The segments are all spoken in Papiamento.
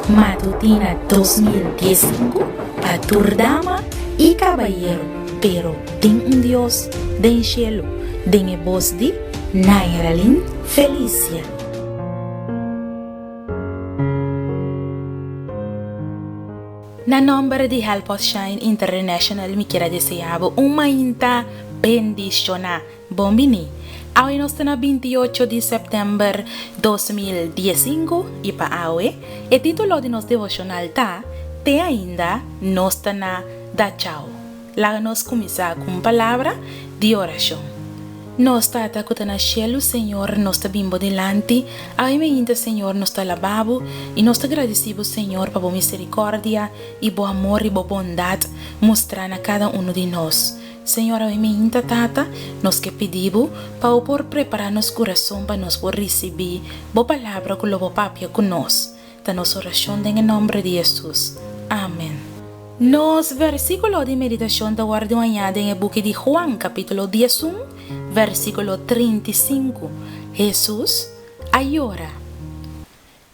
Matutina 2015 pa tur dama i kabayero, pero tin un Dios den shelu, den e bos di Nairalyn Felicia. Na nomber di Help Us Shine International mi kier a desea bo un mainta bendiciona. Bon bini! Awe nos ta na 28 di september 2015 y pa awe e titulo di nos devocional ta Te ainda nos ta na Dachau. Laga nos kuminsá ku un palabra di orashon. Nos Tata ku ta na shelu, Señor, nos ta bin bo dilanti awe meinta, Señor, nos ta alabá bo i nos ta gradisí bo, Señor, pa bo miserikòrdia i bo amor i bo bondat mustrá na kada unu di nos. Señor, awe meinta, Tata, nos ke pidi bo pa bo por prepará nos kurason pa nos por risibí bo palabra ku lo bo papia ku nos. Ta nos orashon den e nòmber di Hesus. Amen. Nos versíkulo di meditashon ta wòrdu hañá den e buki di Juan, kapítulo 11, versíkulo 35. Hesus a yora.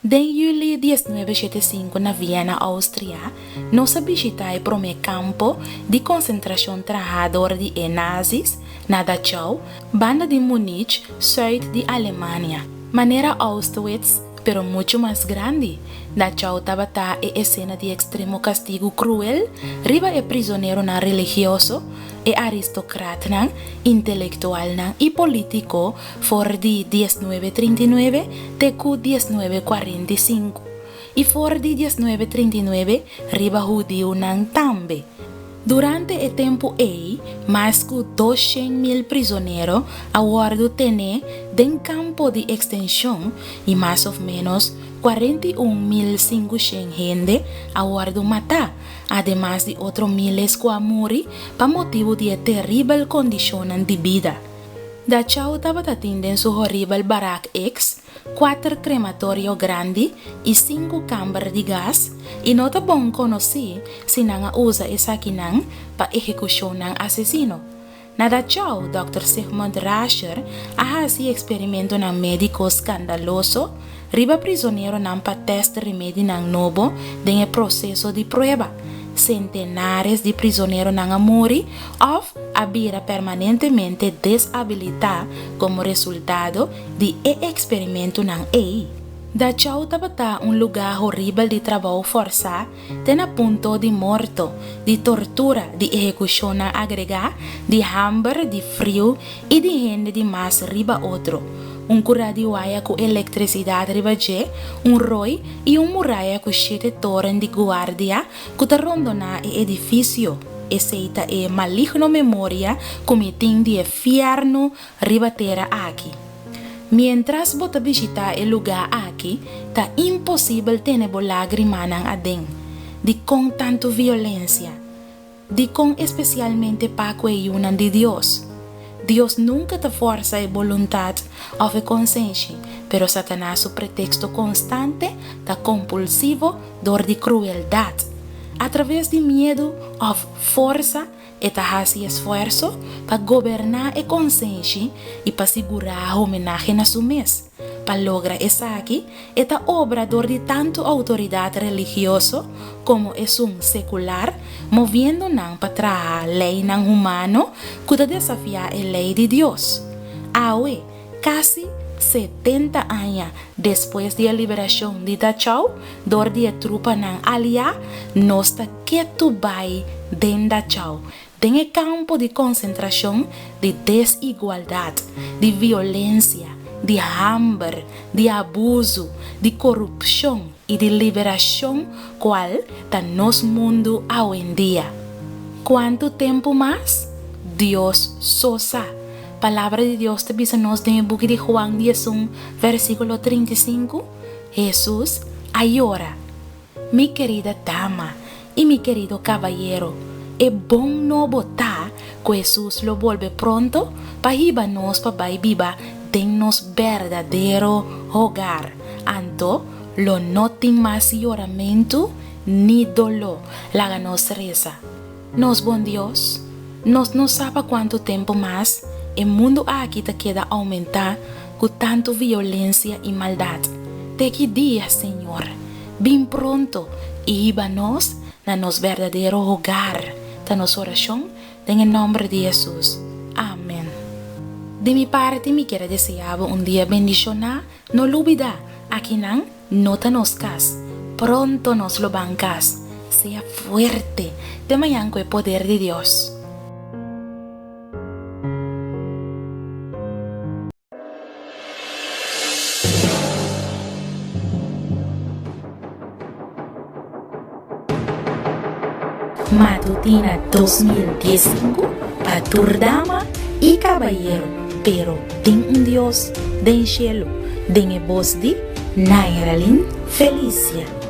Den yüli 1975 na Viena, Austria, nos a bishitá e promé kampo di konsentrashon trahá dor di e nazis na Dachau, banda di Munich, sùit di Alemania. Manera Auschwitz, pero muchu mas grandi. Dachau tabata e esena di ekstremo kastigu kruel riba e prizoneronan religioso, e aristokratnan, intelektualnan i polítiko for di 1939 te ku 1945, i for di 1939 riba hudiunan tambe. Durante e tempu ei, mas ku 200.000 prizonero a wòrdu tené den kampo di ekstenshon i mas òf ménos 41.500 hende a wòrdu matá, ademas di otro míles ku a muri pa motibu di e teribel kondishonnan di bida. Dachau tabata tin den su horibel barak eks kuater krematorio grandi i sinku kamber di gas i no ta bon konosí si nan a usa esakinan pa ehekushonnan asesino. Na Dachau, Dòkter Sigmund Rascher a hasi eksperimentonan médiko skandaloso riba prizoneronan pa tèst remedinan nobo den e proseso di prueba. Sentenares di prizoneronan a muri òf a bira permanentemente desabilitá komo resultado di e eksperimentunan ei. Dachau tabata un lugá horibel di trabou fòrsá te na punto di morto, di tortura, di ehekushonnan agregá, di hamber, di friu i di hende di mas riba otro. Un kurá di waya ku elektrisidat riba dje, un roi i un muraya ku shete toren di guardia ku ta rondoná e edifisio. Esei ta e maligno memoria ku mi tin di e fièrnu riba tera aki. Miéntras bo ta bishitá e lugá aki, ta imposibel tene bo lágrimanan aden. Dikon tantu violensia? Dikon espesialmente pa ku e yunan di Dios? Dios nunka ta fòrsa e boluntat òf e konsenshi, pero Satanas su preteksto konstante ta kompulsivo dor di krueldat. Atraves di miedu òf forsa e ta hasi esfuerso pa goberná e konsenshi i pa sigurá homenahe na su mes. Pa logra esaki, e ta obra dor di tantu outoridat religioso komo esun sekular, moviendo nan pa traha leinan humano ku ta desafiá e lei di Dios. Awe, kasi 70 aña despues di e liberashon di Dachau dor di e trupanan aliá, nos ta ketu bai den Dachau, den e kampo di konsentrashon di desigualdat, di violensia, di hamber, di abusu, di korupshon i di liberashon kual ta nos mundu awendia. Kuantu tempu mas? Dios so sa. Palabra di Dios ta bisa nos den e buki di Juan 11 versíkulo 35, Hesus a yora. Mi kerida dama i mi kerido kabayero, e bon nobo ta ku Hesus lo bolbe pronto pa hiba nos pa bai biba den nos berdadero hogar. Anto lo no tin mas yoramentu ni doló. Laga nos resa. Nos bon Dios, nos no sa pa kuantu tempu mas e mundu aki ta keda oumentá ku tantu violensia i maldat. Te ki dia, Señor? Bin pronto i hiba nos na nos berdadero hogar, ta nos orashon den e nòmber di Hesus. Amen. Di mi parti mi kier a deseá bo un dia bendishoná, no lubidá, akinan no ta nos kas, pronto nos lo ban kas. Sea fuerte, te mañan ku e poder di Dios. Matutina 2015 pa tur dama y cabayero, pero tin un Dios den cielo, den e bos di Nairalyn Felicia.